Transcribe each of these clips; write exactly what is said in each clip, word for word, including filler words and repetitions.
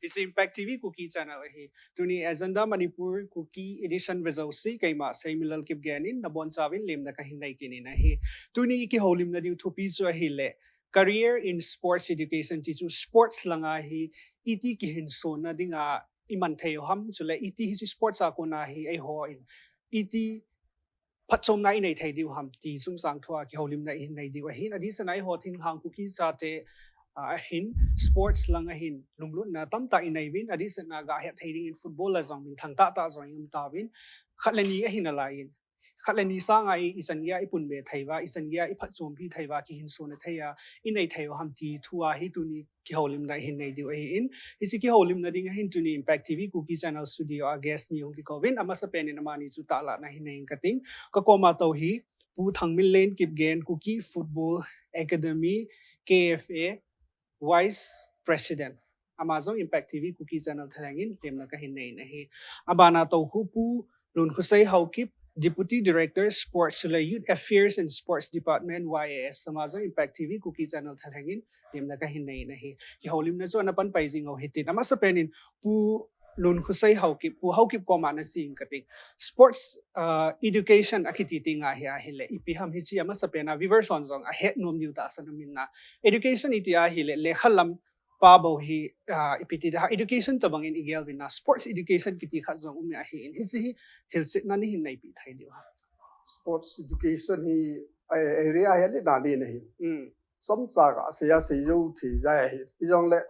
Hiche Impact T V Kuki Channel ahi. Tuni Agenda Manipur Kuki Edition vejouse keima Seimilal Kipgen in nabonchauvin lemna kahin nei kit in ahi. Tuni kihoulimna diu thupi chu ahile Career in Sports Education ti chu sports langa hi iti kihinsona dinga iman thei u ham, chule iti hiche sports a kona hi eihon iti phatchomna inei thei diu ham ti chungchang thua kihoulimna ihin nei diu ahin, adehsetna eiho thinglhang Kuki chate, ah, ahin sports lang ahin lunglutna tamtah inei uvin, adehsetna gahet thei dingin football la jong minthang tahtah jong i um tauvin, khat le ni ahin alai in, khat le ni sanga i, ichan geiya ipunbe thei uva, ichan geiya iphatchompi thei uva, kihinsona thei a inei thei u ham ti thua hi tuni kihoulimna ihin nei diu ahin, hiche kihoulimna ding ahin tuni Impact T V Kuki Channel studio a guest ni hung kikouvin, amasapen in amani chu tahlanna hin nei inge kating. Kakoma tou hi Pu Thangminlen Kipgen, Kuki Football Academy, K F A, Vice President. Ama jong Impact T V Kuki Channel thalheng in lemna kahin nei in ahi. Abana tou khu Pu Lunkhosei Haokip, Deputy Director, Sports le Youth Affairs and Sports Department, Y A S. Ama jong Impact T V Kuki Channel thalheng in lemna kahin nei in ahi. Kihoulimna chu ana panpai jing u hitin. Amasapen in Pu Lunkhosei Haokip, Pu Haokip koma nache inge kating. Sports, ah, education akiti teng ahi ahile ipi ham hiche amasapen a viewers hon jong ahet nom diu tahsan um in na. Education iti ahile lekha lam pa bou hi, ah, ipi ti da, education tobang in igel uvin na, sports education kiti khat jong um ahin, hiche hi hilchetna neihin neipi thei diu ham? Sports education hi, eh, area hi alen alen ahi. Mm. Chomcha kasei a sei jou thei jai ahi. Hijongle,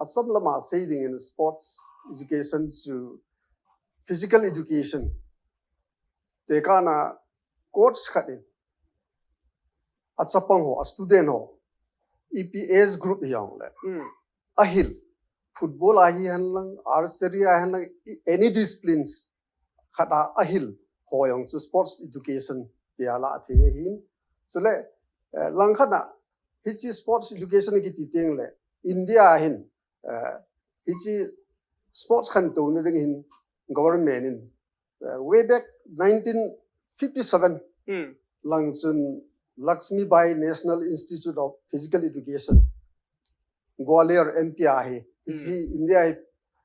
achom lama sei dingin sports education chu physical education tekahna coach khat in achapang ho, a student ho, ipi age group hijongle, mm, ahil, football a hihen lang, archery a hihen lang, i-, any disciplines khat a ahil ho jong chu sports education tia la thei ahin. Chule, eh, langkhat a hiche sports education kiti teng le India a hin, eh, hiche sports khantouna ding hin government in, eh, way back nineteen fifty-seven, hmm, lang chun Lakshmibai National Institute of Physical Education, Gwalior M P a hi, hmm, hiche India hi,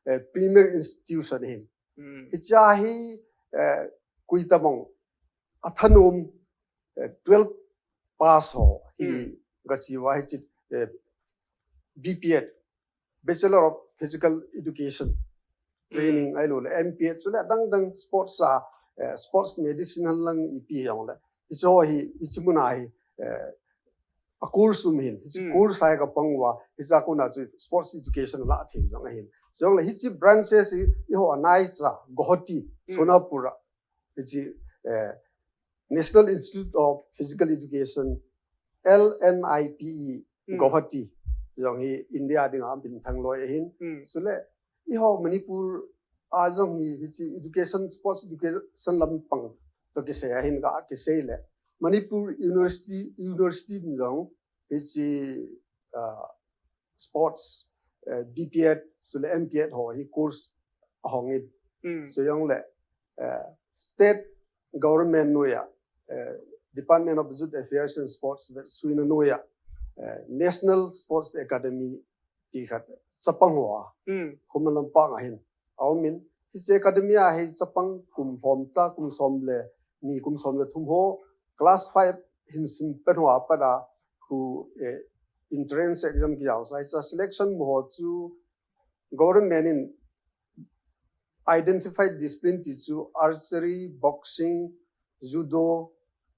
eh, premier institution ahin. Hmm. Hiche a hi, eh, koi tabang athanom, eh, twelve pass ho hi, hmm, gache uva hiche, eh, B P Ed, Bachelor of Physical Education, hmm, training ahilouleh M P Ed, chule adang dang sports a, eh, sports medicine hen lang ipi hijongle, hiche ho hi, hiche mun a hi, eh, a course um ahin, hiche, hmm, course a hi kapang uva, hiche a kona chu sports education la thei jong ahin. Hijongle hiche branches hi, eiho a naicha, Guwahati, hmm, Sonapur a, hiche, eh, National Institute of Physical Education, L N I P E, hmm, Guwahati, jong hi India dinga minthang loi ahin. Hmm. Chule, eiho Manipur a jong hi, hiche education, sports education lampang toh kisei ahin, ga kisei le Manipur University, University in jong hiche, ah, sports, eh, B P Ed, chule M P Ed ho hi course ahong in. Mm. Chujongle, eh, state government noiya, eh, Department of Youth Affairs and Sports vetsuina noiya, eh, National Sports Academy ti khat chapang ho a, mm, Khuman Lampak a hin aum in, hiche academy a hi chapang kum som cha, kum som le ni, kum som le thum ho, class five hin sim pen ho a pat a, khu, eh, entrance exam kijao sa, hiche a selection mu ho chu government in identified discipline ti chu archery, boxing, judo,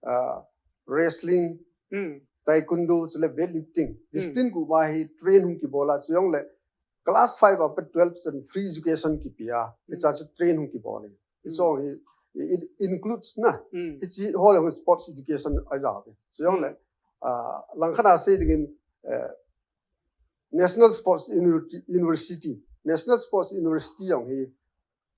ah, wrestling, hmm, taekwondo, chule weightlifting. Hmm. Discipline gup a hi train hung kibol a, chujongle class five a pat twelve chan free education kipe a, hmm, hiche a chu train hung kibol e. Hmm. Hiche hi, it includes na. Hmm. Hiche ho jong sports education ahi jao e. Chujongle, hmm, ah, langkhat a sei dingin, eh, National Sports University, University, National Sports University jong hi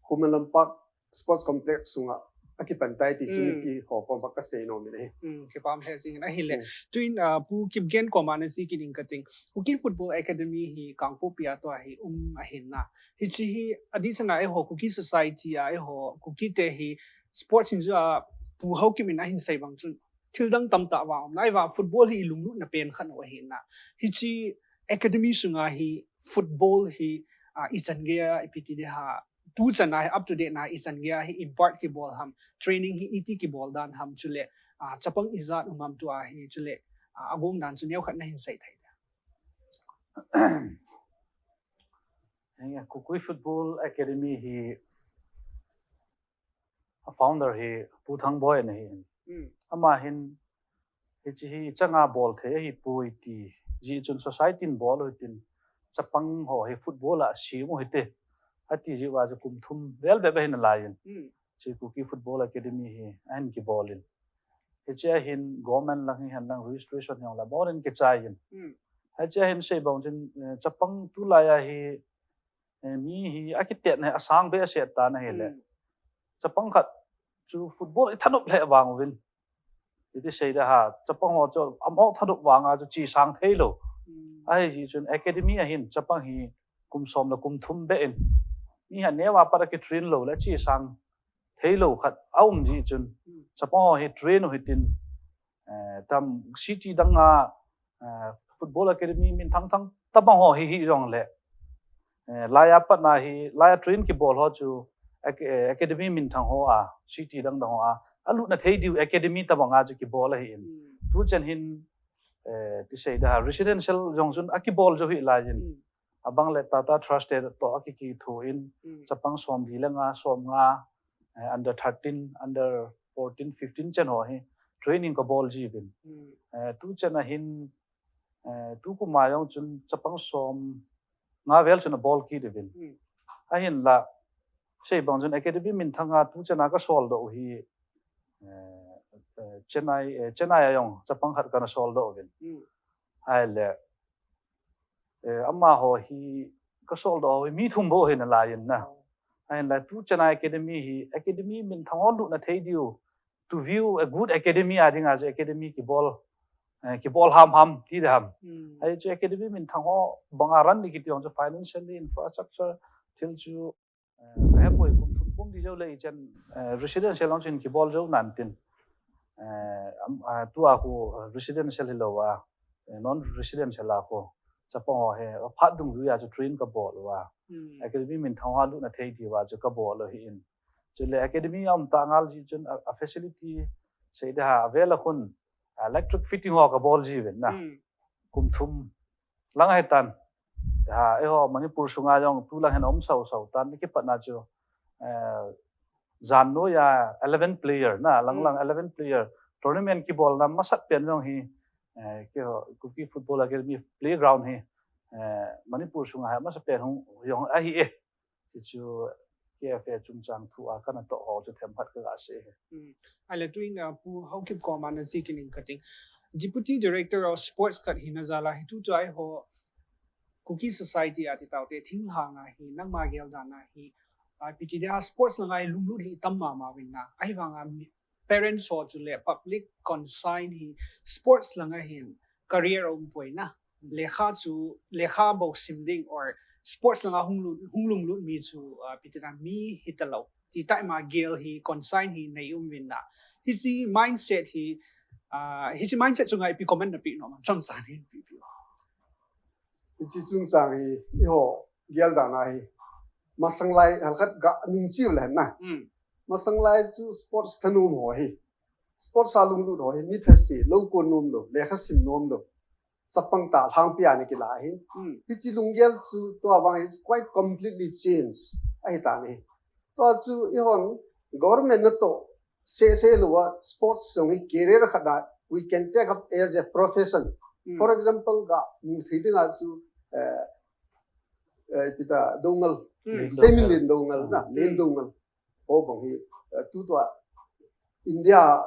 Khuman Lampak Sports Complex sunga akipan tai ti chu, hmm, mipi ho koma kasei nom in ahi. Hmm, kipah lheh jing in ahile. Hmm. Tuin, ah, Pu Kipgen koma nache kit inge kating. Kuki Football Academy hi Kangpokpi a tua hi um ahin na. Hiche hi adehsetna eiho Kuki society a eiho Kuki te hi sports in jong a Pu Haokip in ahin sei bang chun thildang tamtah vang um nai, ahivang football hi ilunglutna pen khat u ahi na. Hiche academy sunga hi football hi, ah, ichan geiya ipi ti ding ham, tuchan a hi up to date na ichan geiya hi impart kibol ham, training hi iti kibol dan ham chule, ah, chapang ijat um ham tua hi chule, ah, agong dan chu neokhat nahin sei thei dia? Henge, Kukui Football Academy hi a founder hi Pu Thangboi ana hi. Hmm. Ama hin hiche hi changa bol thei ahipoi ti jeh chun society in bol u hitin chapang ho hi football a sem u hite ati jeh uva chu kum thum vel bep ahin alai in. Hmm. Hiche Kuki Football Academy hi ahin kibol in. Hiche a hin government lang hihen lang registration hi jong la bon in kichai in. Hmm. Hiche a hin sei bang chun, eh, chapang tulai a hi, eh, mi hi akitet na hi asang behseh tan ahile. Hmm. Chapang khat chu football ithanop lheh vang uvin. Iti sei ding ham, chapang ho chu amaho thanop vang a chu chesang thei lou. Hmm. Ahi jeh chun academy a hin chapang hi kum som le kum thum beh in. Mi hi aneo a pat a kitrain lou le chesang thei lou khat aum jeh chun. Hmm. Chapang ho hi train u hitin, eh, tam city dang a, eh, football academy minthang thang tabang ho hi hijong le. Eh, laiya pat na hi, laiya train kibol ho chu ac-, eh, academy minthang ho a, city dang dang ho a, alutna thei diu academy tabang a chu kibol ahi in. Hmm. Tuchan hin, eh, ti sei ding ham, residential jong chun akibol jou hi lai in. Hmm. Abang le Tata Trust te toh akikitho in, Hmm. chapang som li le nga, som nga, eh, under thirteen, under fourteen, fifteen chan ho hi training kabol jiuvin. Hmm. Eh, tuchan a hin, eh, tukum a jong chun chapang som nga vel chun abol kit uvin. Hmm. Ahinla, sei bang chun academy minthang a tuchan a kasol doh u hi, eh, eh, Chennai, eh, Chennai a jong chapang khat kana sol doh uvin. Hmm. Ahile, eh, amaho hi kasol doh u hi mi thum bou ahin alai in na. Oh. Ahinla tuchan a academy hi, academy minthang ho lutna thei diu, to view a good academy a dinga chu academy kibol, eh, kibol ham ham, ti ding ham. Hmm. Ahi chu academy minthang ho banga run ding kiti jong chu financially, infrastructure, thil chu, eh, kahepoi, kum thum kum di jou le ichan, eh, residential jong chun kibol jou nan tin. Eh, am, ah, tua khu, eh, residential hilou a, eh, non residential a khu chapang ho hi, phat dungjui a chu train kabol uva. Hmm. Academy minthang ho lutna thei diuva chu kabol u ahi in. Chule academy a um tah ngal jeh chun a, a facility sei ding ham, avel a khun electric fitting ho kabol jiuvin na. Hmm. Kum thum lang ahitan. Ha, eiho Manipur sunga jong tulang hin aum sau sau tan, ikipatna chu, eh, jan noiya eleven player na, lang lang Hmm. eleven player tournament kibolna masat pen jong hi, eh, keiho Kuki Football Academy playground hi, eh, Manipur sunga hi masat pen hung jong ahi e. Ti chu K F A chungchang thu a kana toh ho chu themkhat kaga sei e. Hmm. Ahile tuin, ah, Pu Haokip koma nache kit ing kating. Deputy Director of Sports khat hina jal a hi tutua eiho Kuki Society a ti taute thinglhang a hi nangma geldan a hi, ah, ipi ti ding ham, sports langa hi lunglut hi tam mama uvin na. Ahivanga mi, parents ho chule public concern hi sports langa hin career aum poi na. Lekha chu, lekha bou sim ding or sports langa hung lut, hung lunglut mi chu, ah, ipi ti ding ham, mi hita lou. Ti tai ma gel hi, concern hi nei um uvin na. Hiche mindset hi, ah, hiche mindset chunga ipi comment nape nom ham, chomcha nahin pe pe u. Hiche chungchang hi, eiho geldan a hi, masang lai hal khat ga nung chiu le na. Hmm. Masang lai chu sports thanom ho hi, sports a lunglut ho hi, mi thase, lou kon nom lou, lekha sim nom lou, chapang talhang pi a ana kila ahi. Hmm. Hiche lunggel chu tua vang hi, it's quite completely changed ahi tan ahi. Tua chu eihon government natoh seh seh louva sports jong hi career khat a we can take up as a profession. Hmm. For example, ga mu thei dinga chu, eh, eh, ipi ta Doungel, Hmm. Seiminlen Doungel na, Hmm. Len Doungel. Ho bang hi, eh, tutua India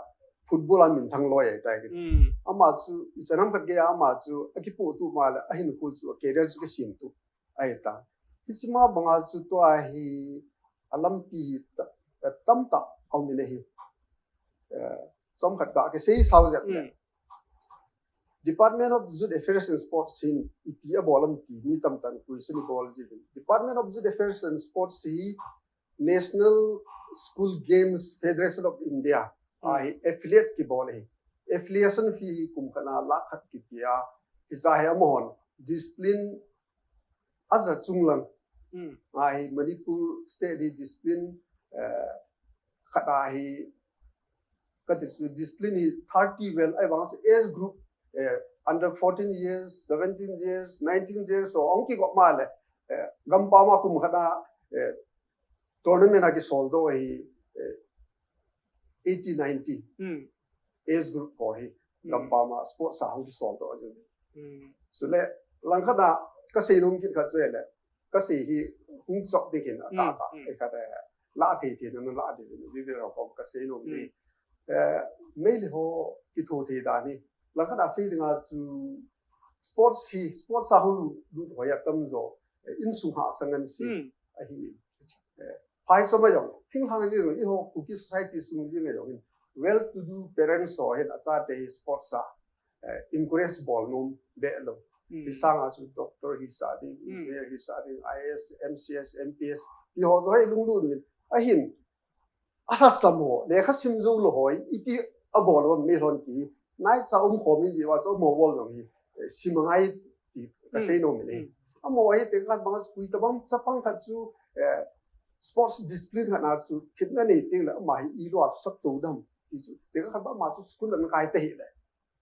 football a minthang loi ahi tai. Hmm. Ama chu, ichan ham khat geiya ama chu, akipohtu ma le, ahinkho chu, a career chu kisem tu ahi ta. Hiche ma banga chu tua hi, a lampi hi, ta, ta, tamtah aum in ahi. Eh, chomkhat ga kisei sao jep le. Hmm. Department of Youth Affairs and Sports hin ipi abol ham ti mi tamtah in question ibol jiuvin. Department of Youth Affairs and Sports hi National School Games Federation of India, Hmm. ah, hi affiliate kibol ahi. Affiliation fee hi kum khat na lakh khat kipe a, hiche hi amahon discipline aja chunglang, Hmm. Ahi Manipur state hi discipline, eh, khat ahi, kati chu discipline hi thirty vel, ahivang chu age group, eh, under fourteen years, seventeen years, nineteen years, so ong kigop ma le, eh, gampam a kum khat a, eh, tournament a kisol doh hi, eh, eighty, ninety. Hmm. Age group ho hi, hmm, gampam a sports a hung kisol doh jing. Hmm. Chule, langkhat a, kasei nom kit khat chu le, kasei hi hung chop ding hin a, hmm, ka, ka, hmm, eh, khat, eh, la thei thei na la ding hin, vive ro ko kasei nom ni. Hmm. Eh, Meitei ho kitho thei dan hi. Langkhat a sei ding a chu sports hi, sports a hung lut, lut ho hi atam jo, eh, insung hahsat ngan si, hmm, ahi. Eh, phai som a jong, thinglhang jing, eiho Kuki society sung jing a jong hin, well to do parents ho hin achate hi sports a, eh, encourage bol nom be lou. Hmm. Hi sang a chu doctor hi sa ding, hmm, engineer hi sa ding, I A S, M C S, M P S, ti ho jo hi lunglut uvin. Ahin, alhasam ho, lekha sim jou lou ho, iti abol lou mi lhon ti, naicha um khom ji uva chu amaho bol jong hi, eh, sim angai ti kasei, hmm, nom in ahi. Hmm. Amaho hi tekah bang a chu koi tabang chapang khat chu, eh, sports discipline khat na chu thepna nei teng le ama hi ilou a chu sat to dem ti chu. Tekah bang ama chu school ana kai ta hile.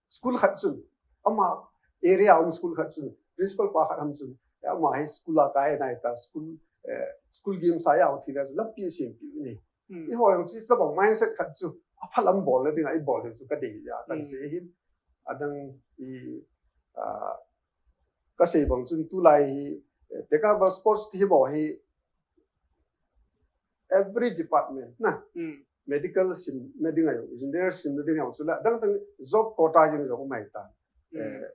School khat chun, ama area um school khat chun, principal pa khat ham chun, eh, ama hi school a kai nai ta, school, eh, school games a jao thei le chu lampi asem pi ni. Hmm. Eiho jong chu tabang mindset khat chu, aphalam bolna ding a ibol ding chu kadei ja, kan, hmm, sei hin. Adang i, ah, kasei bang chun tulai hi, eh, tekah ba sports ti hi bol hi every department na. Hmm. Medical simna ding a jong, engineer simna ding a jong, chule adang dang job quota jing jong um ahi tan. Hmm. Eh,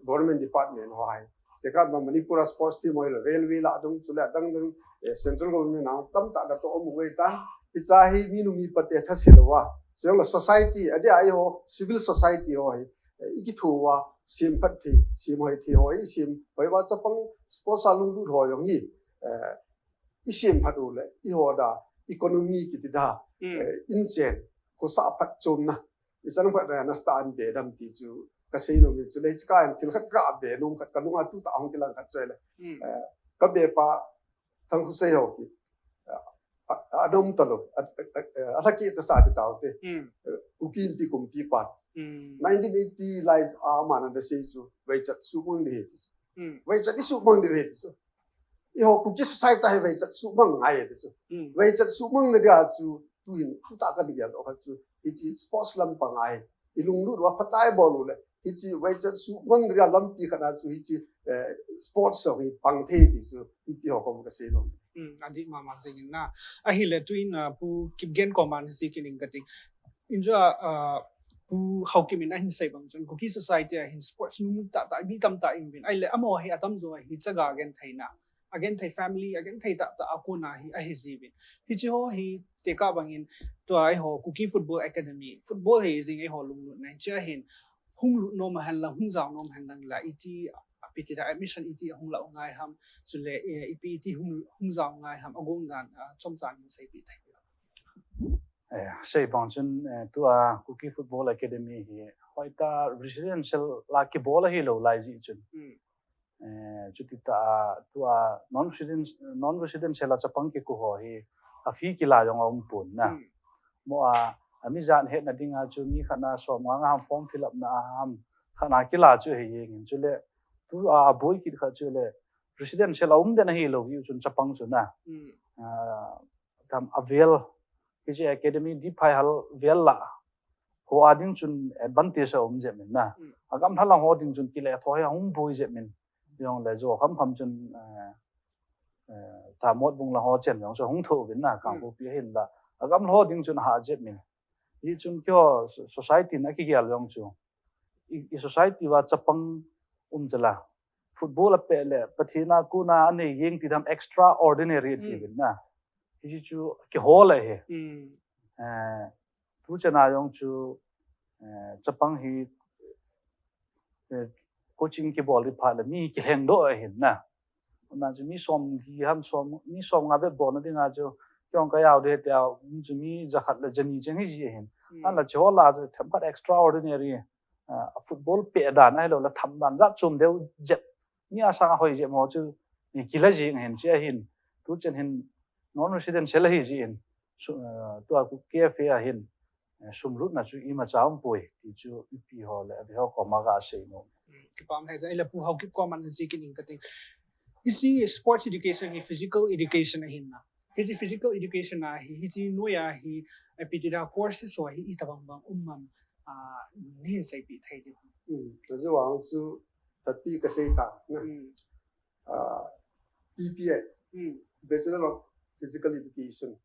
government department ho hi. Tekah ba Manipur a sports team ho hi railway lah a dong, chule adang dang, eh, central government a tamtah natoh um ahi tan. Hiche hi minu mipa te thasil uva. Chule society, adeh a eiho civil society ho hi, eh, ikitho uva, sem phat thei, sem hoi thei ho, isem hoi uva chapang sports a lunglut ho jong hi, eh, isem phat u le, eiho dia economy kiti dia, hmm, eh, inchen, khosa phatchomna, ichan phat dia nasa tah in be dem ti chu kasei nom in, chule hiche kah in thil khat kabe nom khat kalung a tuta hung kilang khat chu le. Hmm. Eh, kabe pa Thangkhosei ho kiti. A, a, ana um talou, a, a, a, alhakeh tasa ti taute. Hmm. Eh, Kuki Inpi kumpipa. Hmm. Nineteen eighty lai a aman ana sei chu, vaichat suhmang ding ahi ti chu. Hmm. Vaichat isuhmang ding ahi ti chu. Eiho Kuki society hi vaichat suhmang ngai ahi ti chu. Hmm. Vaichat suhmang na dia chu, tuhin, tuta kagel doh khat chu, hiche sports lampang a hi ilunglut uva phatah a ibol u le, hiche vaichat suhmang dia lampi khat a chu hiche, eh, sports jong hi pang thei ti chu, mipi ho kom kasei nom. Hmm, adih mama jing in na. Ahile tuin, ah, Pu Kipgen koma sei kit ing kati. Injo, ah, Pu Haokip in ahin sei bang chun, Kuki society a hin sports lunglut tah tah mi tamtah um uvin. Ahile amaho hi atam jo hi chaga genthei na, agenthei family, agenthei tah tah a kona hi ahi jiuvin. Hiche ho hi tekah bang in, tua eiho Kuki Football Academy, football hi jing eiho lunglut na, hiche a hin hung lut nom hen lang, hung jao nom hen lang la, iti, ipi ti dia admission iti hung la u ngai ham, chule, eh, ipi iti hung, hung jao ngai ham, agong dan, ah, chomcha in seipeh thei. Eh, sei bang chun, eh, tua Kuki Football Academy hi, hoitah residential a kibol ahilou lai jeh chun. Hmm. Eh, chuti tah a, tua non-residence, non-residential a chapang kikou ho hi, a fee kila jong aum pon na. Hmm. Mo a, ami jan hetna ding a chu mi khat na som nga nga ham form fill up na a ham, khat na kila chu ahi jeng in chule, tua aboi kit khat chu le, residential a um den ahilou jeh chun chapang chu na. Hmm. Ah, tam avel, hiche academy diphai hal vel la ho a ding chun advantage aum jep in na. Hmm. Agamlha lang ho ding chun kile tho hi ahung boi jep in. Jong le jo kham kham chun, eh, eh, Thamot bung lang ho chen jong chu hung tho uvin na, hmm, Kangpokpi ahin la. Agamlha ho ding chun aha jep in. Hichun keiho so-, society na kigel jong chu. I, i society uva chapang um chala. Football apeh le, Pathen a kona anei jeng ti dam extraordinary, hmm, ati uvin na. Hiche chu kihol ahi. Hmm. Eh, tuchan a jong chu, eh, chapang hi, eh, coaching kibol di phat le mi kilheng doh ahin na. Na chu mi som li ham som, mi som nga vet bolna ding a chu, kei jong ka jao ding ahi tia, um chu mi jakhat le jani cheng hi ji ahin. Hmm. Ahinla hiche ho lah a chu themkhat extraordinary, ah, football peh dan ahilou le tham dan jat chom deu jep. Mi asang a hoi jep ho chu, mi kila jing ahin, hiche ahin. tuchan hin non-residential ahi jeh in, su- eh, tua Kuki K F A a hin, eh, sum lutna chu imacha umpoi ti chu mipi ho le abe ho koma kasei nom. Kipah lheh jeng, ahile Pu Haokip koma nache kit ing kate. Hiche sports education hi physical education ahin na. Hiche physical education a hi, hiche noiya hi, eh, ipi ti da courses ho hi itobang bang um ham, ah, nahin seipeh thei diu ham. Hmm, ajeh vang chu, tapi kasei ta na. Hmm. Ah, B P Ed, Hmm. Bachelor of Physical Education,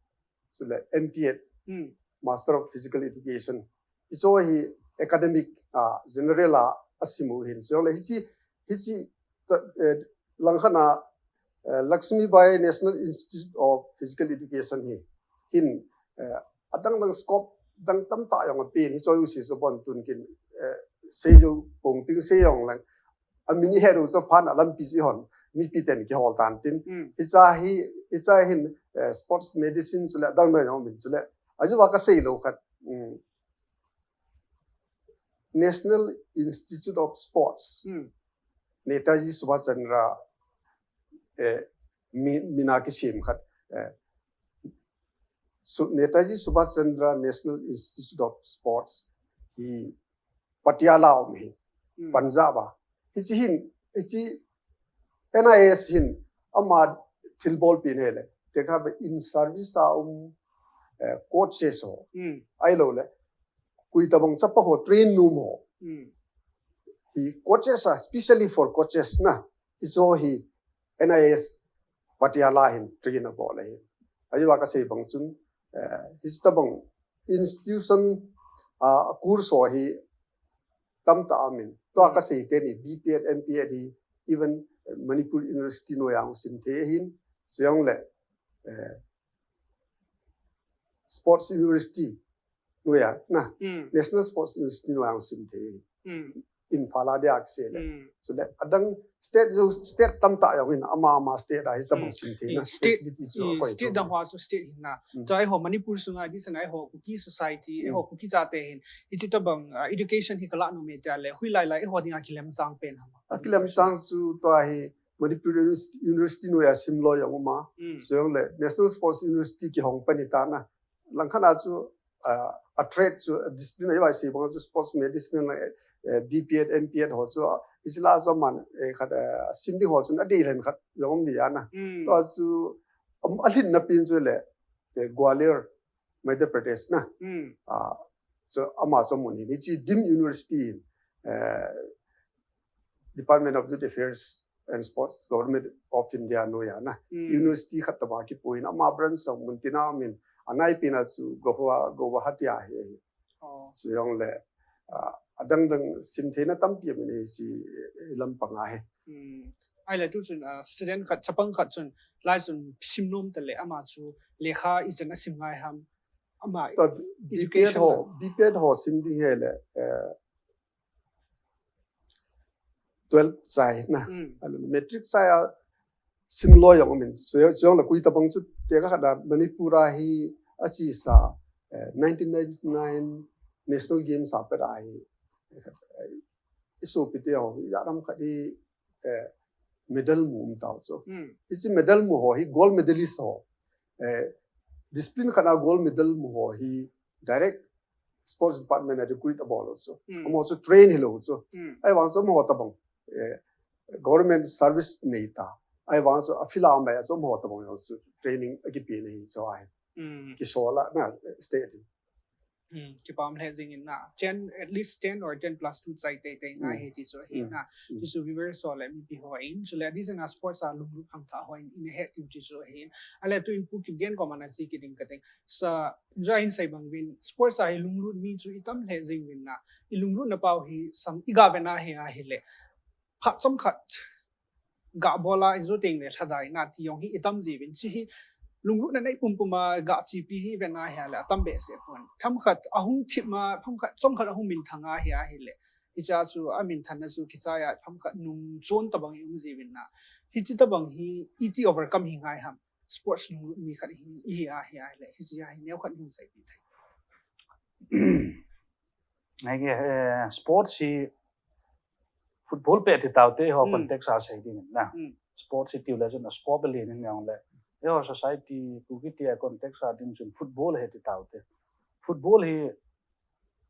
chule M P Ed, Hmm. Master of Physical Education. Hiche hi academic, ah, general a, asim u hin. Chule hiche, hiche, ta- eh, langkhat a, eh, Lakshmibai National Institute of Physical Education hi hin, eh, adang dang scope dang tamtah jong apen, hiche u si so bon tun kin, eh, sei jou pong ting sei jong lang. Amin ihet u chu phat a lampi chu ihon, mipi ten kihol tan tin. Hmm. Hiche hi, hiche hin, eh, sports medicine chule adang dang jong min chule. Ajeh va kasei lou khat. Hmm. National Institute of Sports. Hmm. Netaji Subhash Chandra, eh, mi- mina kisem khat. Eh, Su- Netaji Subhash Chandra National Institute of Sports hi Patiala um hi. Hmm. Punjab a. Hiche hin, hiche N I S hin ama thilbol pen hile. Tekha be in service a um, eh, coaches ho. Hmm. Ahilou le. Koi tabang chapa ho train nom ho. Hmm. Hi coaches a, specially for coaches na. Hiche hi N I S Patiala hin train abol ahi. Ajeh va kasei bang chun, eh, hiche tabang institution, ah, course ho hi tamtah amin. Tua Hmm. kasei teni B P Ed, M P Ed hi even Manipur University noiya hung sim thei ahin. Chule, eh, Sports University noiya na. Hmm. National Sports University noiya hung sim thei ahin. Hmm. Imphal a dia kisei le. Hmm. Chule adang state, state tamtah jong hin ama, ama state a hi tabang Hmm. sim thei na. Hmm. State, facility chu hmm, akoi state to. Dang ho chu state hin na. Hmm. Tua eiho Manipur sunga di sana eiho Kuki society, Hmm. eiho Kuki chate hin. Hiche tabang, ah, education hi kalah nom e tia le. Hoilai lai eiho dinga kilemchang pen ham. Akilemchang chu tua hi Manipur Univers- University noiya sim lou jong um a. Hmm. Chule National Sports University kihong pan ahi ta na. Langkhat a chu, ah, a trade chu, a discipline a iva sei bang chu sports medicine le, eh, B P Ed, M P Ed ho chu, ah, hiche lah a chu aman, eh, khat, eh, sim ding ho chu adei lhen khat jong um dia na. Hmm. Tua chu, um, alhinna pen chu le, eh, Gwalior, Madhya Pradesh na. Hmm. Ah, chu ama chu mun hi, hiche deemed university, eh, Department of Youth Affairs and Sports, Government of India noiya na. Hmm. University khat tobang kipui in ama branch jong mun tina min anai pen a chu Goa, Guwahati a hi. Oh. Chujongle, ah, adang dang sim theina tampi amin hiche lampang a hi. Hmm. Ahile tuchun, ah, student khat, chapang khat chun, lai chun sim nom tale ama chu lekha ichan asim ngai ham. Ama Tua B P Ed education ho, la. B P Ed ho sim ding hile, eh, twelve chai na. Hmm. Ahile matric chai a sim lou jong amin. Chu, chujongle koi tabang chu tekah khat a Manipur a hi achesa, eh, nineteen ninety-nine National Games a pat a hi, eh, isopi te ho, ijat ham khat hi, eh, medal mu um tau chu. Hmm. Hiche medal mu ho hi gold medalist ho. Eh, discipline khat a gold medal mu ho hi direct sports department a recruit abol u chu. Hmm. Amaho chu train hilou chu. Hmm. Ahivang chu amaho tabang, eh, government service nei ta. Ahivang chu a field a um lai a chu amaho tabang jong chu training akipe na hi chu ahi. Hmm. Kisol a na, eh, state. Hmm, kipah lheh jing in na. Ten, at least ten or ten plus two chai teitei ngai Hmm. hi ti chu ahi Hmm. na. Hmm. Ti chu viewers ho le mipi ho in. Chule adeh jeng a sports a lunglut khangthah ho in, in ahet diu ti chu ahi. Ahile tuin Pu Kipgen koma nache kit ding kate. Sa, ja hin sei bang uvin, sports a hi lunglut mi chu itam lheh jing uvin na, ilunglut na pau hi sam iga ve na hi ahile. Phat chomkhat ga bol a injo teng le lhadai na ti jong hi itam ji uvin, hiche hi lunglut na nei pumpum a ga chepi hi ve na hi ahile atam behseh pon. Themkhat ahung thip ma, themkhat chomkhat ahung minthang a hi ahile. Hiche a chu aminthanna chu kichai a themkhat nung chon tabang i um ji uvin na. Hiche tabang hi iti overcome hi ngai ham. Sports lunglut mi khat hi, ihi a hi ahile, hiche a hi neo khat hin seipi thei. Nge, eh, sports hi football pe ti tau te ho Hmm. context a sei ding na. Hmm. Sports hi tiu le chun a scope le ni nge le. eiho society Kuki te a context a ding chun football hi ti taute. Football hi,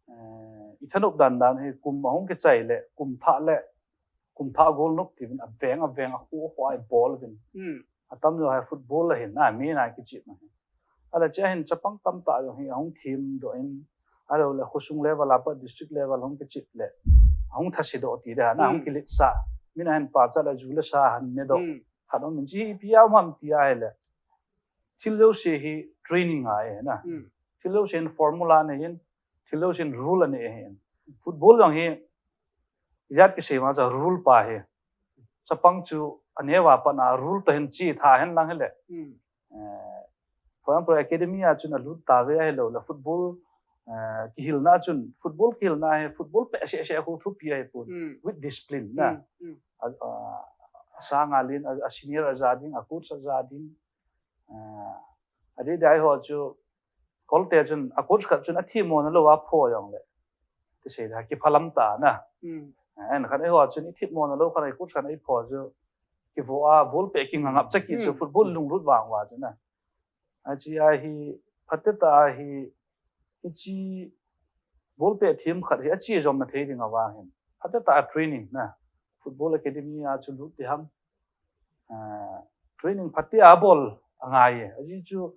eh, i thanop dan dan hi kum ahung kichai le, kum thah le, kum thah gol nop tivin a veng a veng a khu khu a i bol vin. Hmm. A tam jo hi football la hin, a mi na kichip na hin. A la chia hin chapang tam ta jo hi ahung thim do in. A lo le khosung level a pa district level hung kichip le. Ahung thasi do ti da na, hung Hmm. kilit sa. Mi na hin pa cha la ju le sa han ne do. Hmm. Khat om in chi hi pi a um ham ti a hi le. Thil lo se hi training a e na. Hmm. Thil lo se hin formula ne hin. Thil lo se hin rule ne hin. Football jong hi, ijat kisei ma cha rule pa hi. Chapang chu a neo a pat na rule ta hin chi tha hen lang hi le. Hmm. Eh, for example, academy a chun a lut ta ve a hi lo le football, eh, kihilna chun, football kihilna hi, football pe se se khu thupi a hi pun. Hmm. With discipline na. Hmm. Hmm. A, a, a sang a lin, a, a senior a ja ding, a coach a ja ding. Eh, a di dai ho chu, Kolte chun, a coach khat chun a thimmo na lo a pho jong le. Ti sei da, kiphalam ta na. Hmm. Eh, en khat eiho chun i thimmo na lo khat a coach khat a i pho chu. Kivo a, ball pe kingangap cha ki chu, Hmm. football lunglut vang va chu na. A chi a hi, phatea ta a hi, hi chi ball pe thim khat hi a chi jom na thei ding a vang hin. Phatea ta a training na. Football academy a chu lut ti ham. Ah, training phatea bol a ngai e. A chi chu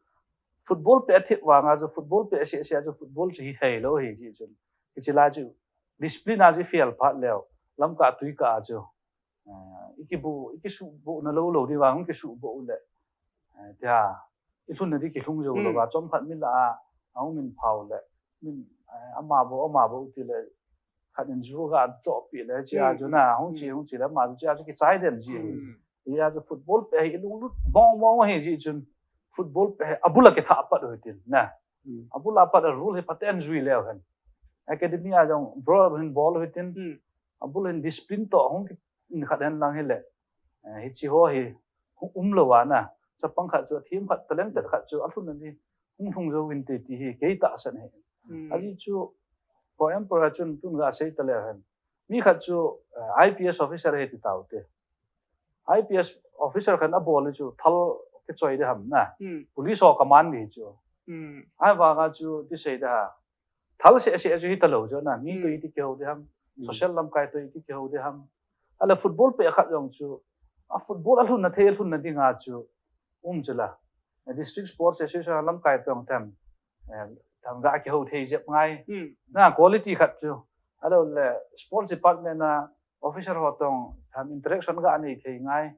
football pe a thip vang a chu football pe a se se a chu football chu hi thei lo hi chi chu. Hi chi la chu discipline a chi fiel phat leo. Lam ka tui ka a chu. Ah, i kibu, i kisu bu na lo lo di vang, kisu bu le. Ah, tia, i lhun na di kilhung jo lo Hmm. va, chom khat min la a, a hung min phau le. Min, ah, ama bo, ama bo ti le. Khat in ju ga chop pi le, chi a Hmm, chu hmm, na, hung chi, hmm. hung chi le, ama chu chi a chu kichai den ji. Hmm. Hi a chu football pe hi lunglut bong bong hi ji chun. Football pe hi a bul a kitha pat u tin, na. Hmm. A bul a pat a rule hi phaten jui leo hen. Academy a jong bro hin bol u tin. Hmm. A bul hin discipline to hung in khat hen lang hi le. Eh, hi chi ho hi hung um lo a na. Chapang khat chu, thim khat, talented khat chu, a lhun na ni hung hung jo win te ti hi, kei tahsan hi. Hmm. A chi chu, for example, a chun tun ga sei ta le hen. Mi khat chu, eh, I P S officer hi ti tau te. I P S officer khat a bol chu, thal ke choi de ham na. Hmm. Police ho command ni chu. Hmm. Ai va ga chu, ti sei da. Thal se se chu hi ta lo chu na, mi to Hmm. i ti keu de ham, Hmm. social lamkai to i ti keu de ham. A la football pe khat jong chu, a football a lhun na thei, a lhun na ding a chu, um chu la. A district sports association lamkai to jong tham, eh, tham ga keu thei jep ngai. Hmm. Na quality khat chu. A lo le sports department na officer ho to jong tham interaction ga nei thei ngai.